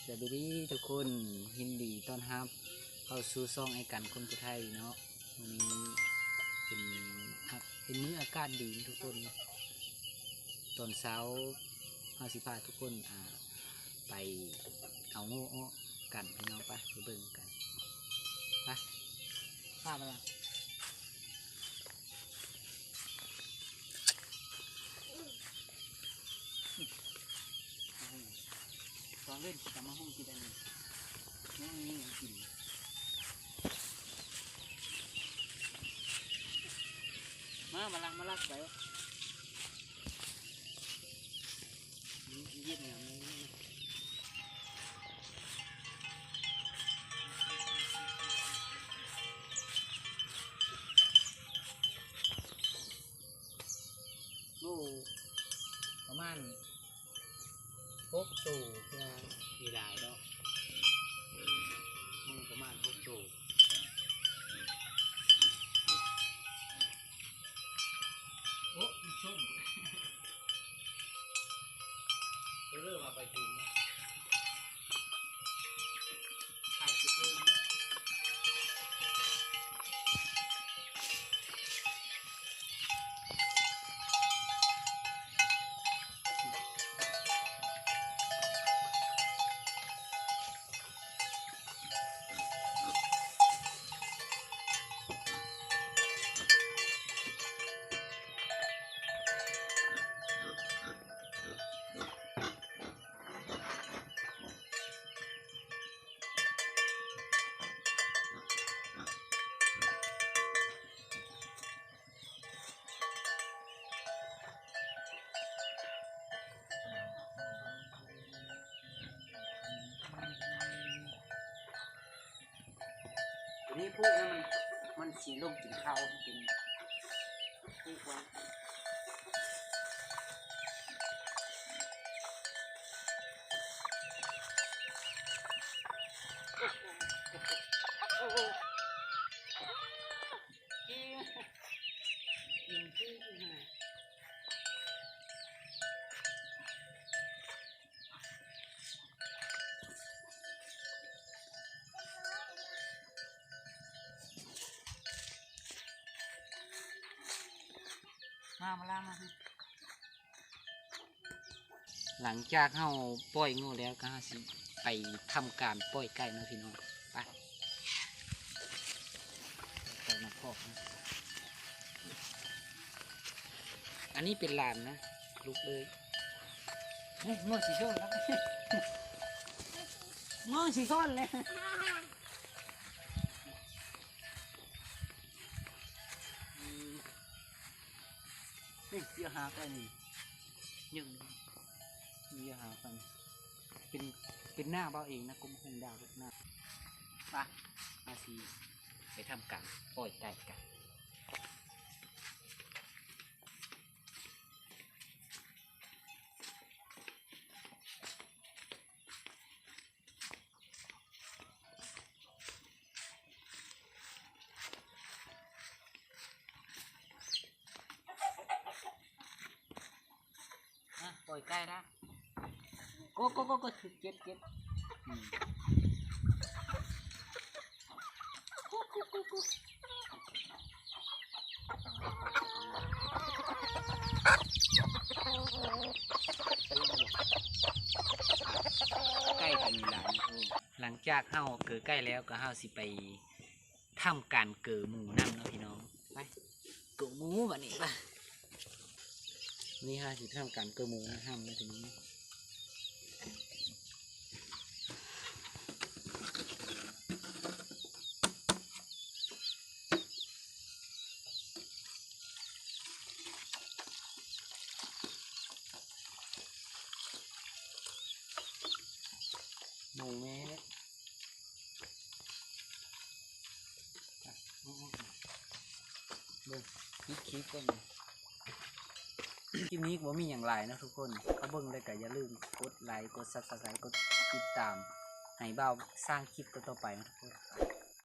ສະບາຍດີທຸກຄົນ, ຍິນດີຕ້ອນຮັບເຂົ້າສູ່ຊ່ອງອ້າຍກັນຄົນຜູ້ໄທເນາະ. ມື້ນີ້ເປັນ ເປັນມື້ອາກາດດີທຸກຄົນ. ຕອນເຊົ້າເຮົາຊິພາທຸກຄົນ ອ່າ ໄປເອົາໂງ່ອອກກັນພີ່ນ້ອງ. ໄປ ໄປເບິ່ງກັນ. ໄປ ພາໄປລະ. ຕອນເວັນຊິຕຳບັກຫຸ່ງກິນອັນນີ້ ຍັງມີຫຍັງກິນ. ມາ ມາລັກ ມາລັກໄປ. ເຢັນຫຍັງ? ໂອ້ ປະມານຫົກໂຕ ຄືວ່າມີຫຼາຍເນາະ. ໂອ້ ປະມານຫົກໂຕ. ໂອ້ ຊົມ ເລີວ່າໄປເຖິງ ຖ່າຍຄລິບເລີຍ. ຕົວນີ້ຜູກນະ ມັນ ມັນຊິລົງກິນເຂົ້າ ມັນເປັນຜູກໄວ້. ມາ ມາລາມາ. ຫຼັງຈາກເຮົາປ່ອຍງູແລ້ວ ກໍເຮົາຊິໄປທຳການປ່ອຍໄກ່ເນາະພີ່ນ້ອງ. ໄປ ໄປມາຄອກນະ. ອັນນີ້ເປັນຫຼານນະ ລູກເອີຍ. ເຮີ້ຍ ງວຊິຊົນແລ້ວ ງວຊິຊົນແລ້ວ. ອືມ ນີ້ ເຈາະຫາໄປນີ້ ຍັງ ນີ້ ເຈາະຫາໄປ ເປັນ ເປັນໜ້າເວົ້າເອງນະ ກົມຫົງດາວເປັນໜ້າ. ໄປ ເຮົາຊິໄປທຳການປ່ອຍໄກ່ກັນ. ອ່ະ ປ່ອຍໄກ່ນະ. ໂກ ໂກ ໂກ ໂກ ຖືກ ເກັບ ເກັບ ອືມ. ໄກ່ກໍມີຫຼາຍຢູ່. ຫຼັງຈາກເຮົາເກີໄກ່ແລ້ວ ກໍເຮົາຊິໄປທຳການເກີໝູນຳເນາະພີ່ນ້ອງ. ໄປ ເກີໝູບັດນີ້ ໄປ. ນີ້ເຮົາຊິທຳການເກີໝູນະ ຫ້າມນະທີນີ້. ໝູແມ່ ເບິ່ງ ປິດຄລິບກ່ອນ. ຄລິບນີ້ກໍບໍ່ມີຫຍັງຫຼາຍເນາະທຸກຄົນ, ເຂົ້າເບິ່ງແລ້ວກໍຢ່າລືມກົດໄລ ກົດ Subscribe ກົດຕິດຕາມ ໃຫ້ບ່າວສ້າງຄລິບຕໍ່ໆໄປເນາະທຸກຄົນ.